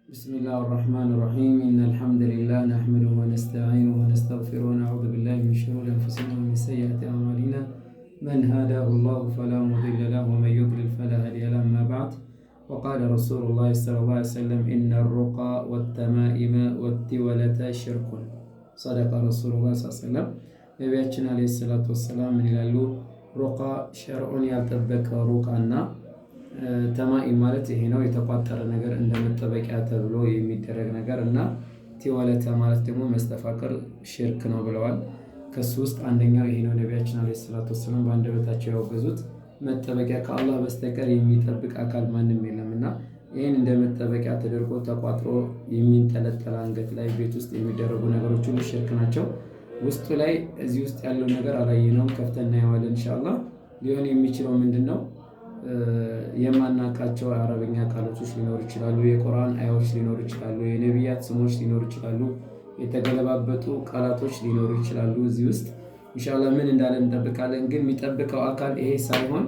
بسم الله الرحمن الرحيم. إن الحمد لله نحمده ونستعينه ونستغفره ونعوذ بالله من شرور أنفسنا ومن سيئات أعمالنا، من هداه الله فلا مضل له ومن يضلل فلا هادي له. أما بعد، وقال رسول الله صلى الله عليه وسلم: إن الرقى والتمائم والتولة شرك. صدق رسول الله صلى الله عليه وسلم። ነቢያችን ዓለይሂ ሰላቱ ወሰላም ምን ይላሉ? ሩቃ፣ ሸርዑን ያልጠበቀ ሩቃና ተማኢም ማለት ይሄ ነው፣ የተቋጠረ ነገር እንደ መጠበቂያ ተብሎ የሚደረግ ነገር እና ቲወለተ ማለት ደግሞ መስተፋቅር ሽርክ ነው ብለዋል። ከሱ ውስጥ አንደኛው ይሄ ነው። ነቢያችን ዓለይሂ ሰላቱ ወሰላም በአንደበታቸው ያወገዙት መጠበቂያ፣ ከአላህ በስተቀር የሚጠብቅ አካል ማንም የለም እና ይህን እንደ መጠበቂያ ተደርጎ ተቋጥሮ የሚንጠለጠል አንገት ላይ ቤት ውስጥ የሚደረጉ ነገሮች ሁሉ ሽርክ ናቸው። ውስጡ ላይ እዚህ ውስጥ ያለው ነገር አላየነውም፣ ከፍተን እናየዋለን ኢንሻአላህ። ሊሆን የሚችለው ምንድን ነው? የማናውቃቸው አረበኛ ቃሎቶች ሊኖሩ ይችላሉ። የቁርአን አያዎች ሊኖሩ ይችላሉ። የነቢያት ስሞች ሊኖሩ ይችላሉ። የተገለባበጡ ቃላቶች ሊኖሩ ይችላሉ። እዚህ ውስጥ ኢንሻአላህ ምን እንዳለ እንጠብቃለን። ግን የሚጠብቀው አካል ይሄ ሳይሆን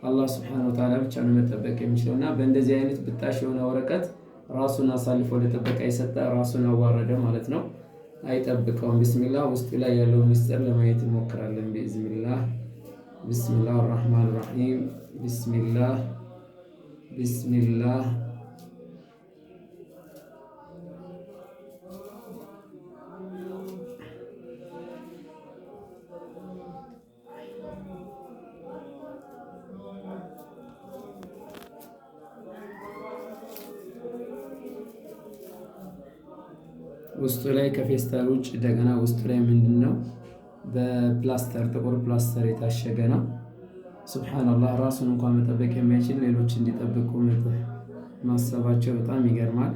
አላህ ሱብሓነሁ ወተዓላ ብቻ ነው መጠበቅ የሚችለው እና በእንደዚህ አይነት ብጣሽ የሆነ ወረቀት ራሱን አሳልፎ ለጥበቃ የሰጠ ራሱን አዋረደ ማለት ነው። አይጠብቀውም። ቢስሚላህ፣ ውስጡ ላይ ያለው ምስጢር ለማየት እንሞክራለን። ቢኢዝኒላህ። ቢስሚላህ አራህማን ራሂም። ቢስሚላህ፣ ቢስሚላህ። ውስጡ ላይ ከፌስታል ውጭ እንደገና ውስጡ ላይ ምንድን ነው? በፕላስተር፣ ጥቁር ፕላስተር የታሸገ ነው። ሱብሓነላህ፣ ራሱን እንኳን መጠበቅ የማይችል ሌሎች እንዲጠብቁ ማሰባቸው በጣም ይገርማል።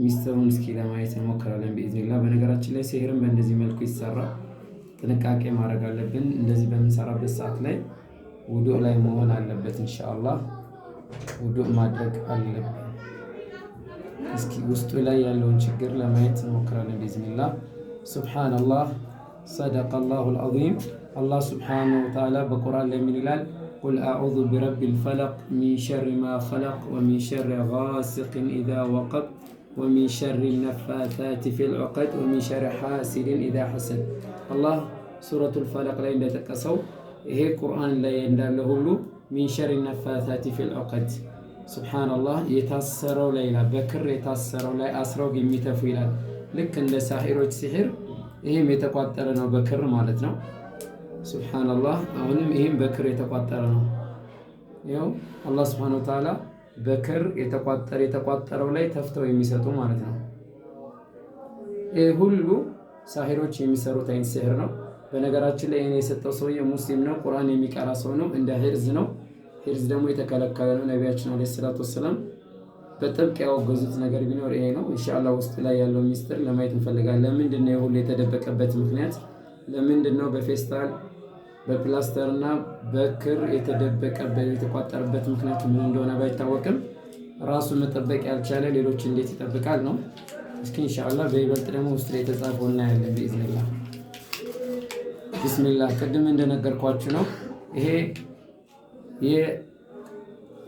ሚስጥሩን እስኪ ለማየት እንሞክራለን ቢኢዝኒላህ። በነገራችን ላይ ሲህርም በእንደዚህ መልኩ ይሰራል። ጥንቃቄ ማድረግ አለብን። እንደዚህ በምንሰራበት ሰዓት ላይ ውዱእ ላይ መሆን አለበት። ኢንሻአላህ ውዱእ ማድረግ አለብን። እስኪ ውስጡ ላይ ያለውን ችግር ለማየት እንሞክራለን ቢኢዝኒላህ። ሱብሓነላህ፣ ሰደቀላሁ አልዓዚም። አላህ ሱብሓነሁ ወተዓላ በቁርአን ላይ ምን ይላል? قل أعوذ برب الفلق من شر ما خلق ومن شر غاسق إذا وقب ومن شر النفاثات في العقد ومن شر حاسد إذا حسد። አላህ ሱረቱል ፈለቅ ላይ እንደጠቀሰው ይሄ ቁርአን ላይ እንዳለ ሁሉ من شر النفاثات في العقد። ሱብሓነላህ፣ የታሰረው ላይ ይላል። በክር የታሰረው ላይ አስረው የሚተፉ ይላል። ልክ እንደ ሳሒሮች ሲሕር ይሄም የተቋጠረ ነው በክር ማለት ነው። ሱብሓነላህ፣ አሁንም ይሄም በክር የተቋጠረ ነው። ይኸው አላህ ሱብሓነሁ ወተዓላ በክር የተቋጠረ የተቋጠረው ላይ ተፍተው የሚሰጡ ማለት ነው። ይህ ሁሉ ሳሒሮች የሚሰሩት አይነት ሲሕር ነው። በነገራችን ላይ ይሄን የሰጠው ሰውዬ ሙስሊም ነው፣ ቁርአን የሚቀራ ሰው ነው። እንደ ሂርዝ ነው። ሂርዝ ደግሞ የተከለከለ ነው። ነቢያችን ዓለይሂ ሰላቱ ወሰላም በጥብቅ ያወገዙት ነገር ቢኖር ይሄ ነው። ኢንሻአላህ ውስጥ ላይ ያለው ሚስጥር ለማየት እንፈልጋለን። ለምንድን ነው የሁሉ የተደበቀበት ምክንያት? ለምንድን ነው በፌስታል፣ በፕላስተር እና በክር የተደበቀበት የተቋጠረበት ምክንያት ምን እንደሆነ ባይታወቅም ራሱን መጠበቅ ያልቻለ ሌሎች እንዴት ይጠብቃል ነው። እስኪ ኢንሻአላህ በይበልጥ ደግሞ ውስጥ ላይ የተጻፈው እናያለን ቢኢዝኒላህ። ቢስሚላህ፣ ቅድም እንደነገርኳችሁ ነው። ይሄ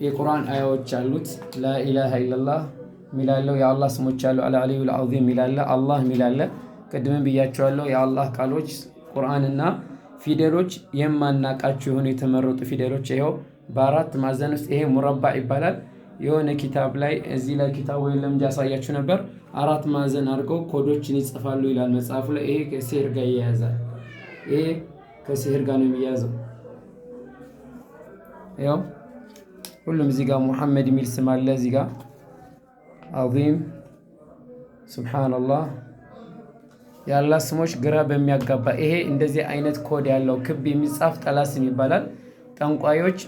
የቁርአን አያዎች አሉት። ላኢላሃ ኢለላህ ሚላለው፣ የአላህ ስሞች አሉ። አልዓሊዩል ዐዚም ሚላለ፣ አላህ ሚላለ። ቅድምም ብያቸዋለሁ። የአላህ ቃሎች ቁርአንና ፊደሎች የማናቃቸው የሆኑ የተመረጡ ፊደሎች ይኸው በአራት ማዕዘን ውስጥ፣ ይሄ ሙረባ ይባላል። የሆነ ኪታብ ላይ፣ እዚህ ላይ ኪታቡ የለም እንጂ ያሳያችሁ ነበር። አራት ማዕዘን አድርገው ኮዶችን ይጽፋሉ ይላል መጽሐፉ ላይ። ይሄ ከሲህር ጋር ይያያዛል። ይሄ ከሲህር ጋር ነው የሚያያዘው። ያው ሁሉም እዚህ ጋር ሙሐመድ የሚል ስም አለ። እዚህ ጋር አዚም፣ ሱብሓነላህ፣ የአላህ ስሞች ግራ በሚያጋባ ይሄ እንደዚህ አይነት ኮድ ያለው ክብ የሚጻፍ ጠላስም ይባላል። ጠንቋዮች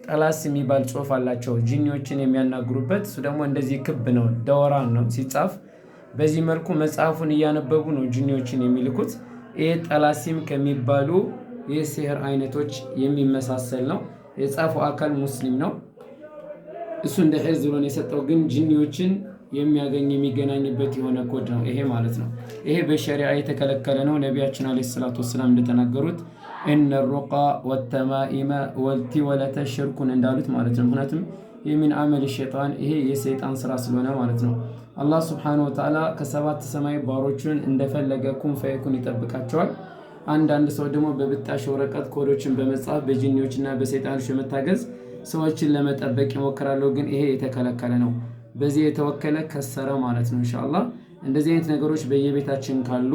ጠላስ የሚባል ጽሑፍ አላቸው ጂኒዎችን የሚያናግሩበት። እሱ ደግሞ እንደዚህ ክብ ነው፣ ደወራን ነው ሲጻፍ። በዚህ መልኩ መጽሐፉን እያነበቡ ነው ጂኒዎችን የሚልኩት። ይሄ ጠላሲም ከሚባሉ የሲህር አይነቶች የሚመሳሰል ነው። የጻፈው አካል ሙስሊም ነው። እሱ እንደ ሒርዝ ብሎ ነው የሰጠው፣ ግን ጂኒዎችን የሚያገኝ የሚገናኝበት የሆነ ኮድ ነው ይሄ ማለት ነው። ይሄ በሸሪዓ የተከለከለ ነው። ነቢያችን ዓለይሂ ሰላቱ ወሰላም እንደተናገሩት إن الرقى والتمائم والتولة شرك እንዳሉት ማለት ነው። ምክንያቱም ይህ من عمل الشيطان፣ ይሄ የሰይጣን ስራ ስለሆነ ማለት ነው። አላህ سبحانه وتعالى ከሰባት ሰማይ ባሮቹን እንደፈለገ كن فيكون ይጠብቃቸዋል። አንዳንድ ሰው ደግሞ በብጣሽ ወረቀት ኮዶችን በመጻፍ በጂኒዎችና በሰይጣኖች በመታገዝ ሰዎችን ለመጠበቅ ይሞክራሉ። ግን ይሄ የተከለከለ ነው። በዚህ የተወከለ ከሰረ ማለት ነው። ኢንሻአላህ እንደዚህ አይነት ነገሮች በየቤታችን ካሉ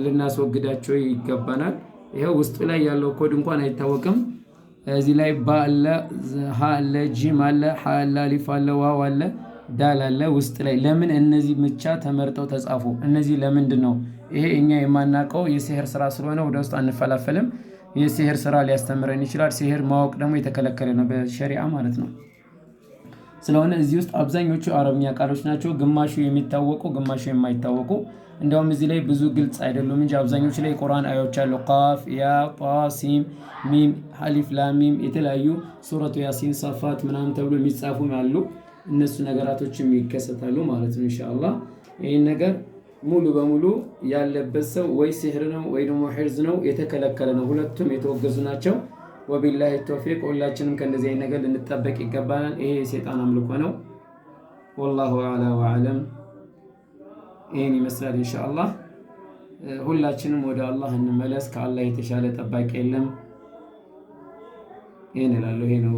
ልናስወግዳቸው ይገባናል። ይኸው ውስጡ ላይ ያለው ኮድ እንኳን አይታወቅም። እዚህ ላይ ባ አለ፣ ሀ አለ፣ ጂም አለ፣ ሀ አለ፣ አሊፍ አለ፣ ዋው አለ፣ ዳል አለ ውስጥ ላይ። ለምን እነዚህ ብቻ ተመርጠው ተጻፉ? እነዚህ ለምንድን ነው? ይሄ እኛ የማናውቀው የሲህር ስራ ስለሆነ ወደ ውስጥ አንፈላፈልም። የሲህር ስራ ሊያስተምረን ይችላል። ሲህር ማወቅ ደግሞ የተከለከለ ነው በሸሪዓ ማለት ነው። ስለሆነ እዚህ ውስጥ አብዛኞቹ አረብኛ ቃሎች ናቸው። ግማሹ የሚታወቁ ግማሹ የማይታወቁ። እንደውም እዚህ ላይ ብዙ ግልጽ አይደሉም እንጂ አብዛኞቹ ላይ የቁርአን አያዎች አሉ። ቃፍ፣ ያ፣ ጣ፣ ሲም፣ ሚም፣ አሊፍ፣ ላም፣ ሚም የተለያዩ ሱረቱ ያሲን፣ ሰፋት ምናምን ተብሎ የሚጻፉ አሉ። እነሱ ነገራቶችም ይከሰታሉ ማለት ነው። ኢንሻአላህ ይህን ነገር ሙሉ በሙሉ ያለበት ሰው ወይ ሲህር ነው ወይ ደግሞ ሒርዝ ነው፣ የተከለከለ ነው። ሁለቱም የተወገዙ ናቸው። وبالله التوفيق። ሁላችንም ከእንደዚህ አይነት ነገር ልንጠበቅ ይገባናል። ይሄ የሰይጣን አምልኮ ነው። والله أعلى وأعلم። ይህን ይመስላል ኢንሻአላህ። ሁላችንም ወደ አላህ እንመለስ። ከአላህ የተሻለ ጠባቂ የለም። ይህን እላለሁ። ይሄ ነው።